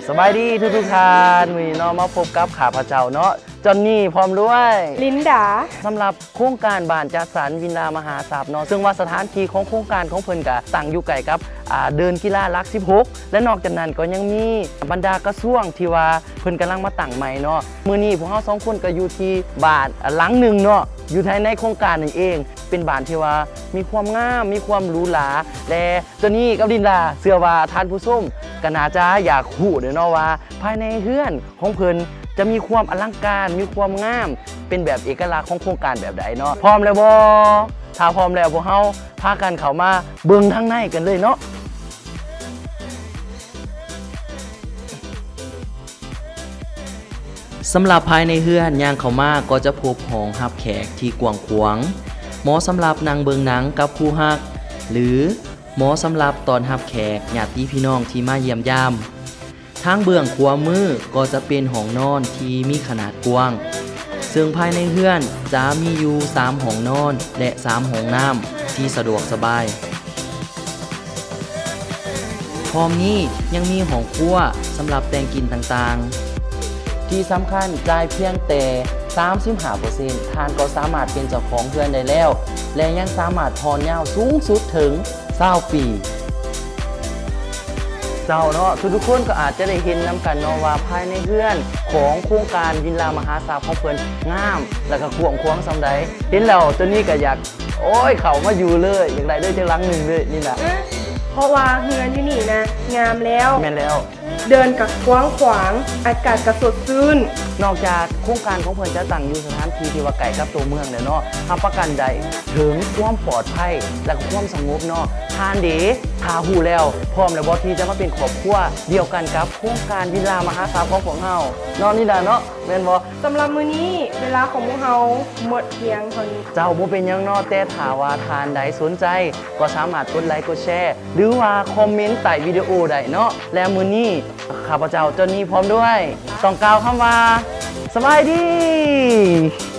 ສະບາຍດີທຸກໆທ່ານ ມື້ນີ້ເນາະ ມາພົບກັບຂ້າພະເຈົ້າເນາະ ຈອນນີ ພ້ອມດ້ວຍ ລິນດາ. ສຳລັບໂຄງການບ້ານຈັດສັນວິນລາມະຫາຊັບເນາະ ເຊິ່ງວ່າສະຖານທີ່ຂອງໂຄງການຂອງເພິ່ນກະຕັ້ງຢູ່ໃກ້ກັບ ອ່າ ເດີ່ນກິລາຫຼັກສິບຫົກ ແລະ ນອກຈາກນັ້ນກໍຍັງມີບັນດາກະຊວງທີ່ວ່າເພິ່ນກຳລັງມາຕັ້ງໃໝ່ເນາະ. ມື້ນີ້ພວກເຮົາສອງຄົນກໍຢູ່ທີ່ບ້ານຫຼັງໜຶ່ງເນາະ ຢູ່ພາຍໃນໂຄງການນັ້ນເອງ ເປັນບ້ານທີ່ວ່າມີຄວາມງາມ ມີຄວາມຫຼູຫຼາ ແລະ ໂຕນີ້ກັບລິນດາ ເຊື່ອວ່າທ່ານຜູ້ຊົມກໍໜ້າຈະຢາກຮູ້ເດ້ເນາະວ່າ ພາຍໃນເຮືອນຂອງເພິ່ນຈະມີຄວາມອະລັງການ ມີຄວາມງາມ ເປັນແບບເອກະລັກຂອງໂຄງການແບບໃດເນາະ. ພ້ອມແລ້ວບໍ່? ຖ້າພ້ອມແລ້ວ ພວກເຮົາພາກັນເຂົ້າມາເບິ່ງທາງໃນກັນເລີຍເນາະ. ສຳລັບພາຍໃນເຮືອນ ຍ່າງເຂົ້າມາກໍຈະພົບຫ້ອງຮັບແຂກທີ່ກວ້າງຂວາງ ເໝາະສຳລັບນັ່ງເບິ່ງໜັງກັບຄູ່ຮັກ ຫຼື ເໝາະສຳລັບຕ້ອນຮັບແຂກ ຍາດຕິພີ່ນ້ອງທີ່ມາຢ້ຽມຢາມ. ທາງເບື້ອງຂວາມືກໍຈະເປັນຫ້ອງນອນທີ່ມີຂະໜາດກວ້າງ ເຊິ່ງພາຍໃນເຮືອນຈະມີຢູ່ສາມຫ້ອງນອນ ແລະ ສາມຫ້ອງນ້ຳທີ່ສະດວກສະບາຍ. ພ້ອມນີ້ຍັງມີຫ້ອງຄົວສຳລັບແຕ່ງກິນຕ່າງໆ. ທີ່ສຳຄັນ ຈ່າຍພຽງແຕ່ສາມສິບຫ້າເປີເຊັນ ທ່ານກໍສາມາດເປັນເຈົ້າຂອງເຮືອນໄດ້ແລ້ວ ແລະ ຍັງສາມາດຜ່ອນຍາວສູງສຸດເຖິງຊາວປີ. ເຈົ້າເນາະ ທຸກໆຄົນກໍອາດຈະໄດ້ເຫັນນຳກັນເນາະວ່າ ພາຍໃນເຮືອນຂອງໂຄງການວິນລາມະຫາຊັບຂອງເພິ່ນງາມ ແລະ ກໍກວ້າງຂວາງສ່ຳໃດ. ເຫັນແລ້ວໂຕນີ້ກໍຢາກ ໂອ້ຍ ເຂົ້າມາຢູ່ເລີຍ ຢາກໄດ້ເລີຍຈັກຫຼັງໜຶ່ງເລີຍນີ້ນະ. ເພາະວ່າເຮືອນຢູ່ນີ້ນະງາມແລ້ວ. ແມ່ນແລ້ວ. ເດີ່ນກໍກວ້າງຂວາງ ອາກາດກໍສົດຊື່ນ. ນອກຈາກໂຄງການຂອງເພິ່ນຈະຕັ້ງຢູ່ສະຖານທີ່ທີ່ວ່າໃກ້ກັບຕົວເມືອງແລ້ວເນາະ ຮັບປະກັນໄດ້ເຖິງຄວາມປອດໄພ ແລະ ກໍຄວາມສະຫງົບເນາະ. ທ່ານເດ ຖ້າຮູ້ແລ້ວ ພ້ອມແລ້ວບໍ່ທີ່ຈະມາເປັນຄອບຄົວດຽວກັນກັບໂຄງການວິນລາມະຫາຊັບຂອງພວກເຮົາເນາະ ນິດາເນາະ ແມ່ນບໍ່? ສຳລັບມື້ນີ້ເວລາຂອງພວກເຮົາໝົດພຽງເທົ່ານີ້. ເຈົ້າ ບໍ່ເປັນຫຍັງເນາະ ແຕ່ຖ້າວ່າທ່ານໃດສົນໃຈ ກໍສາມາດກົດໄລກົດແຊ ຫຼືວ່າຄອມເມັນໃຕ້ວິດີໂອໄດ້ເນາະ. ແລະ ມື້ນີ້ຂ້າພະເຈົ້າ ຈອນນີ ພ້ອມດ້ວຍ ຕ້ອງກ່າວຄຳວ່າ ສະບາຍດີ.